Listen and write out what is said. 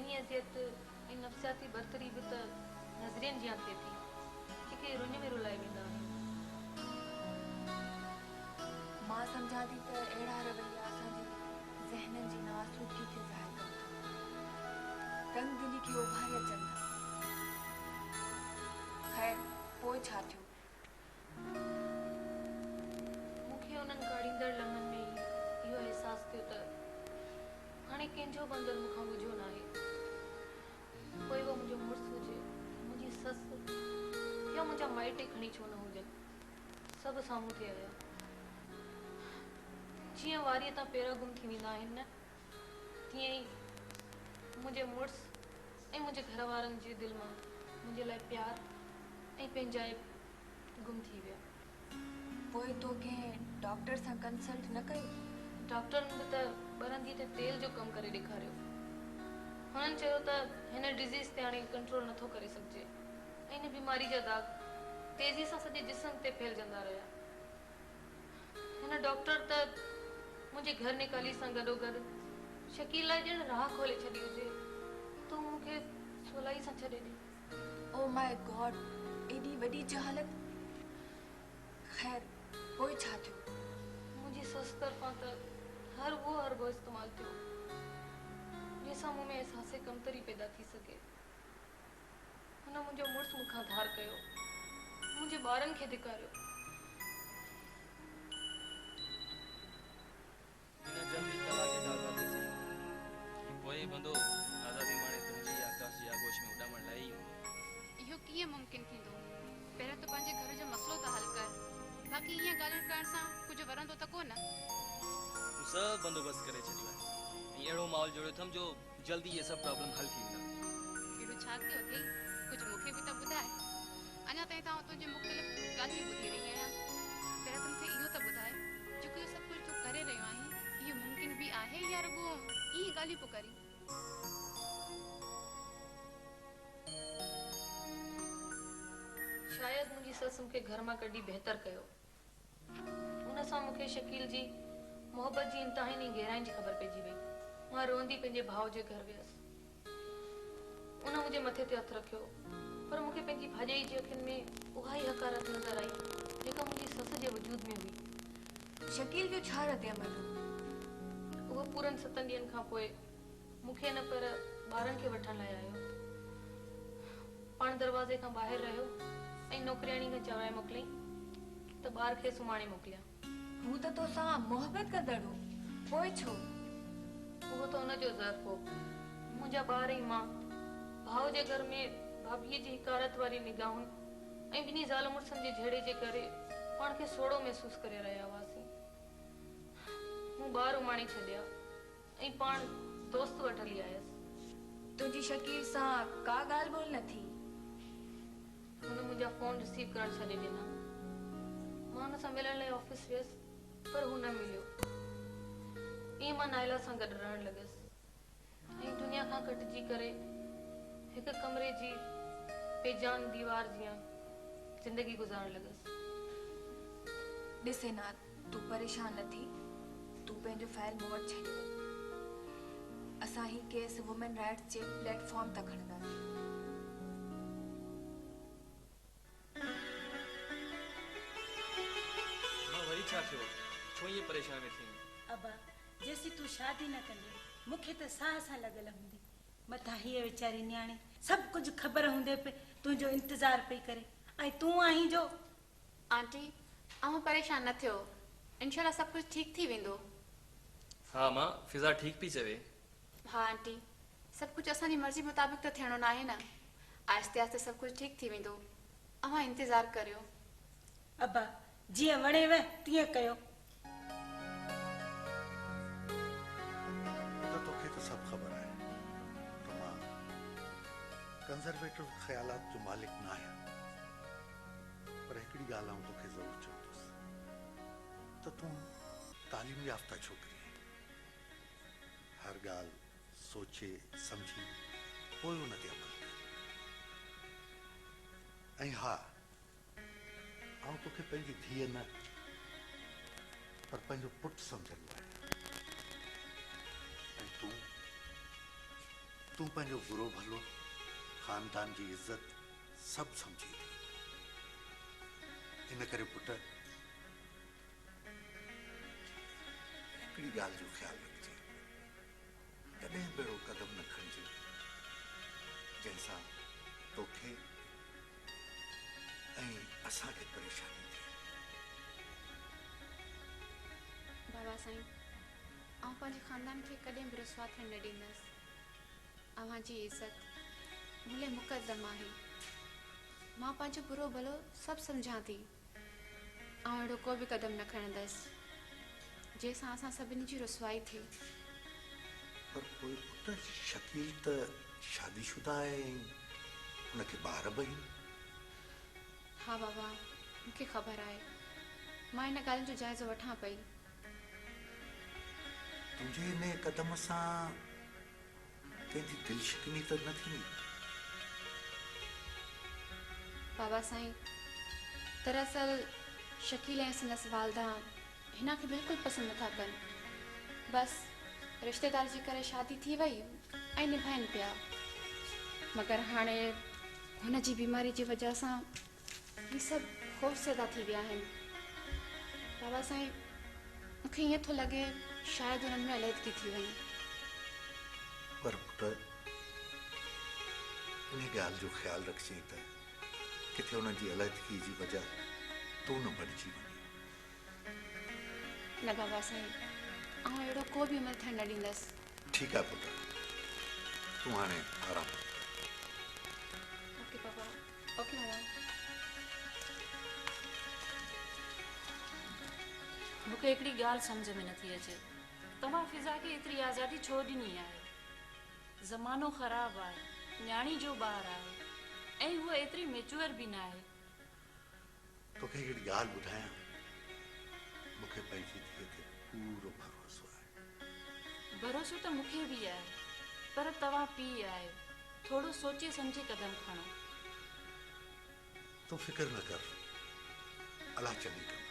ذهني اذيت ۽ نفسياتي برتري به ته نظرين جيان ٿئي ٿي، جيڪي رڃ ۾ رلائي ويندا آهن. مان سمجهان ٿي ته اهڙا رويا اسان جي ذهنن جي ناآسودگي کي ظاهر ڪن ٿا. تنگ دلي کي اڀاري اچن ٿا. خير، پوء ڇا ٿيو؟ مون کي انهن ڪاڙهيندڙ لمحن ۾ ئي اهو احساس ٿيو ته هاڻي ڪنهن جو به اندر مون کان ڳجهو ناهي. پوء اهو منهنجو مڙس هجي، منهنجي سس يا منهنجا مائٽ ئي کڻي ڇو نه هجن، سڀ سامهون ٿي آيا. جيئن واريء تان پيرا گم ٿي ويندا آهن نه، تيئن ئي منهنجي مڙس ۽ منهنجي گهر وارن جي دل مان منهنجي لاء پيار ۽ پنهنجائپ گم ٿي ويا. پوء تو ڪنهن ڊاڪٽر سان ڪنسلٽ نه ڪيو؟ ڊاڪٽرن به ته ٻرنديء تي تيل جو ڪم ڪري ڏيکاريو. هنن چيو ته هن ڊزيز تي هاڻي ڪنٽرول نٿو ڪري سگهجي ۽ هن بيماري جا داغ تيزي سان سڄي جسم تي ڦهلجندا رهيا. هن ڊاڪٽر ته منهنجي گهر نيڪالي سان گڏوگڏ شڪيل لاء ڄڻ راهه کولي ڇڏي هجي ته هو مون کي سولائي سان ڇڏي ڏي. او ماء گاڊ ايڏي وڏي جهالت! خير پوء ڇا ٿيو؟ منهنجي سس طرفان ته هر اهو حربو استعمال ٿيو جنهن سان مون ۾ احساس ڪمتري پيدا ٿي سگهي. هن منهنجو مڙس مون کان ڌار ڪيو، منهنجي ٻارن کي ڌڪاريو. هن جلدي ڪلاڪ هڪ آزاد ٿي سهي. ۽ پوء هي بندو آزادي ماڻي تنهنجي ئي آڪاش جي آغوش ۾ اڏامڻ لاء ئي ايندو. اهو ڪيئن ممڪن ٿيندو؟ پهريان تون پنهنجي گهر جو مسئلو ته حل ڪر. باقي ائين ڳالهين ڪرڻ سان ڪجهه ورندو ته ڪو نه. مون سڀ بندوبست ڪري ڇڏيو آهي ۽ اهڙو ماحول جوڙيو اٿم جو جلد ئي اهي سڀ پرابلم حل ٿي ويندا. اهڙو ڇا ٿيو اٿئي؟ ڪجهه مون کي به ته ٻڌاء. اڃا تائين ته آئون تنهنجون مختلف ڳالهيون ٻڌي رهي آهيان. پهريان ته مون کي اهو ته ٻڌاء، جيڪو اهو سڀ ڪجهه تون ڪري رهيو آهين، اهو ممڪن به آهي يا رڳو ائين ڳالهيون پيو ڪرين؟ شايد منهنجي سس مون کي گهر مان ڪڍي بهتر ڪيو. ان سان مون کي شڪيل جي محبت جي انتهائين ۽ گهراين جي خبر پئجي وئي. مان روئندي پنهنجي ڀاء جي گهر ويس. ان منهنجي مٿي تي هٿ رکيو، پر مون کي پنهنجي ڀاڄائي جي اکين ۾ اها ئي حقارت نظر آئي، جيڪا منهنجي سس جي وجود ۾ هئي. شڪيل جو ڇا رد عمل هو؟ اهو پورن ستن ڏينهن کان پوء مون کي نه پر ٻارن کي وٺڻ لاء آيو. پاڻ دروازي کان ٻاهر رهيو ۽ نوڪرياڻي کان چورائي موڪليائين ته ٻار کي سمهاڻي موڪليان. هو ته توسان محبت ڪندڙ هو، پوء ڇو؟ اهو ته ان جو ضعف هو. منهنجا ٻار ۽ مان ڀاء جي گهر ۾ ڀاڀيء جي حقارت واري نگاهن ۽ ٻنهي زال مڙسن جي جهيڙي جي ڪري پاڻ کي سوڙهو محسوس ڪري رهيا هئاسين. مون ٻار اماڻي ڇڏيا ۽ پاڻ دوست وٽ هلي آيس. تنهنجي شڪيل سان ڪا ڳالهه ٻولهه نه ٿي؟ هن منهنجا فون رسيو ڪرڻ ڇڏي ڏنا. مان هن سان ملڻ لاء آفيس ويس پر هو نه مليو. ائين مان نائلا سان گڏ رهڻ لڳس ۽ دنيا کان ڪٽجي ڪري هڪ ڪمري جي بي جان ديوار جيان زندگي گذارڻ لڳس. ڏس عناد، تون پريشان نه ٿي، تون پنهنجو فائل مون وٽ ڇڏي وڃ. اسان هي ڪيس وومين رائٽس جي پليٽ فارم تان کڻنداسين. مان وري ڇا ٿيو؟ ڇو ائين پريشان ويٺي آهين؟ ابا، جيسين تون شادي نه ڪندين، مون کي ته ساهه سان لڳل هوندي. مٿان هيء ويچاري نياڻي سڀ ڪجهه خبر هوندي به تنهنجو انتظار پئي ڪري ۽ تون آهين جو. آنٽي، اوهان پريشان نه ٿيو، انشاء الله سڀ ڪجهه ٺيڪ ٿي ويندو. ها امان، فضا ٺيڪ پئي چوي. ها آنٽي، سڀ ڪجهه اسان جي مرضي مطابق ته ٿيڻو ناهي نه، آهستي آهستي سڀ ڪجهه ٺيڪ ٿي ويندو، اوهان انتظار ڪريو. ابا، جيئن وڻيو تيئن ڪيو. پٽ توکي ته سڀ خبر آهي ته مان ڪنزرويٽو خيالات جو مالڪ نه آهيان. پر هڪڙي ڳالهه آئون توکي ضرور چوندس ته تون تعليم يافته ڇوڪري آهين. هر ڳالهه سوچي سمجهي پوء ان تي عمل ڪر. ۽ ها آئون توکي پنهنجي ڌيء نه پر پنهنجو پٽ سمجهندو آهيان. ۽ تون تون پنهنجو برو ڀلو، خاندان جي عزت سڀ سمجهين ٿي. ان ڪري پٽ هڪڙي ڳالهه جو خيال رکجي، ڪڏهن به اهڙو قدم نه کڻجي جنهن سان توکي ۽ اسان کي پريشاني ٿئي. بابا سائين، آئون پنهنجي خاندان کي ڪڏهن به رسوا ٿيڻ نه ڏيندس. اوهان جي عزت مون لاء مقدم آهي. مان پنهنجو برو ڀلو سڀ سمجهان ٿي. آئون اهڙو ڪو به قدم نه کڻندس، جنهن سان اسان سڀني جي رسوائي ٿئي. پر پوء پٽ شڪيل ته شادي شده آهي ۽ هن کي ٻار به آهن. ها بابا، مون کي خبر آهي. مان ان ڳالهين جو جائزو وٺان پئي. تنهنجي انهيء قدم سان ڪنهن جي دل شڪني ته نه ٿيندي؟ بابا سائين، دراصل شڪيل ۽ سندس والده هن کي بلڪل پسند نٿا ڪن. بس رشتيدار جي ڪري شادي ٿي وئي ۽ نڀائين پيا. مگر هاڻي هن جي بيماري جي وجهه سان هي سڀ خوفزده ٿي ويا آهن. بابا سائين، مون کي ائين ٿو لڳي شايد انهن ۾ عليحدگي ٿي وڃي. پر پٽ، انهيء ڳالهه جو خيال رکجين ته ڪٿي انهن جي عليحدگيء جي وجهه تون نه بڻجي وڃين. نه بابا سائين، آئون اهڙو ڪو به عمل ٿيڻ نه ڏيندس. ٺيڪ آهي پٽ، تون هاڻي آرام ڪر. اوڪي بابا، اوڪي ماما. مون کي هڪڙي ڳالهه سمجهه ۾ نٿي اچي، توهان فضا کي ايتري آزادي ڇو ڏني آهي؟ زمانو خراب آهي، نياڻي جو ٻار آهي ۽ هوء ايتري ميچوئر به ناهي. توکي هڪڙي ڳالهه ٻڌايان، مون کي پنهنجي ڌيء تي پورو ڀروسو آهي. ڀروسو ته مون کي به آهي، پر توهان پيء آهيو، ٿورو سوچي سمجهي قدم کڻو. تون فڪر نه ڪر، الله چڱي ڪندو.